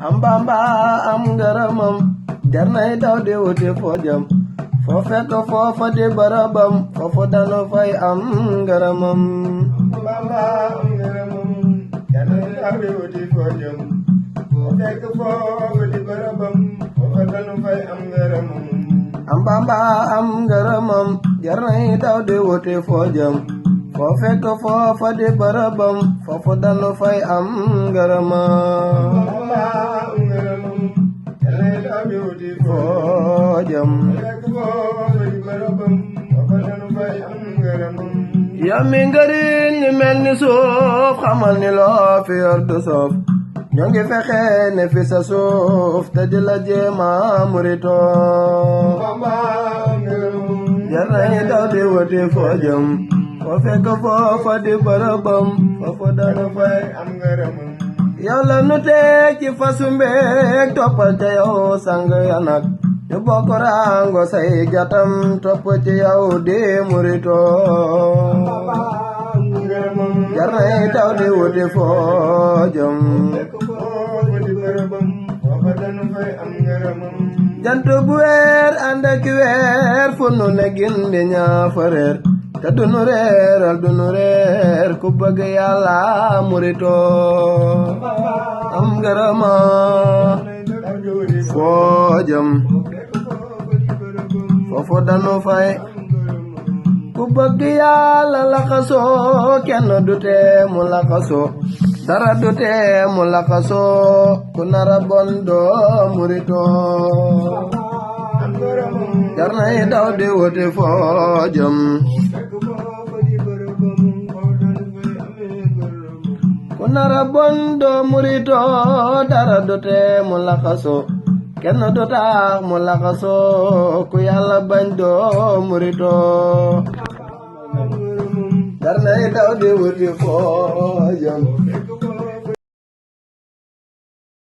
am Bamba am ngërëmam jar nay daw di wuti foo jëm foo fekk foofa di barabam foofu danu fay am ngërëmam Bamba am ngërëmam jar nay daw di wuti foo jëm foo fekk foofa di barabam foofa danu fay am ngërëmam am Bamba am ngërëmam jar nay daw di wuti foo jëm foo fekk foofa di barabam foofu danu fay am ngërëmam Bamba am ngërëmam jar nay daw di wuti foo jëm fekk foofa di barabam foofa danu fay am ngërëmam yow mi ngëriñ li mel ni suuf xamal ni loo fi yor du soof ñoo ngi fexe ne fi sa suuf te di la jéema muritoo Bamba am ngërëmam jar nay daw di wuti foo jëm foo fekk foofa di barabam foofu danu fay am ngërëmam yow la nu teg ci fasu mbeeg toppal te yow sang ya nag ñu bokk rango say jatam topp ci yow di muritoo am ngërëmam jar nay daw di wuti foo jëm fekk foofa di barabam foofa danu fay am ngërëmam jant bu weer ànd ak weer fu nu ne gindi ñaa fa réer te dunu reer ku bëgg yàlla muritoo am ngërëma foo jëm foofu danu fay ku bëgg yàlla laxasoo kenn du tee mu laxasoo dara du tee mu laxasoo ku nara bon doo muritoo am ngërëmam jar nay daw di wuti foo jëm fekk foofa di barabam foofa danu fay amee ngërëmam ku nara bon doo muritoo dara du tee mu laxasoo kenn du tax mu laxasoo ku yàlla bañ doo muritoo am ngërëmam jar nay daw di wuti foo jëm fekk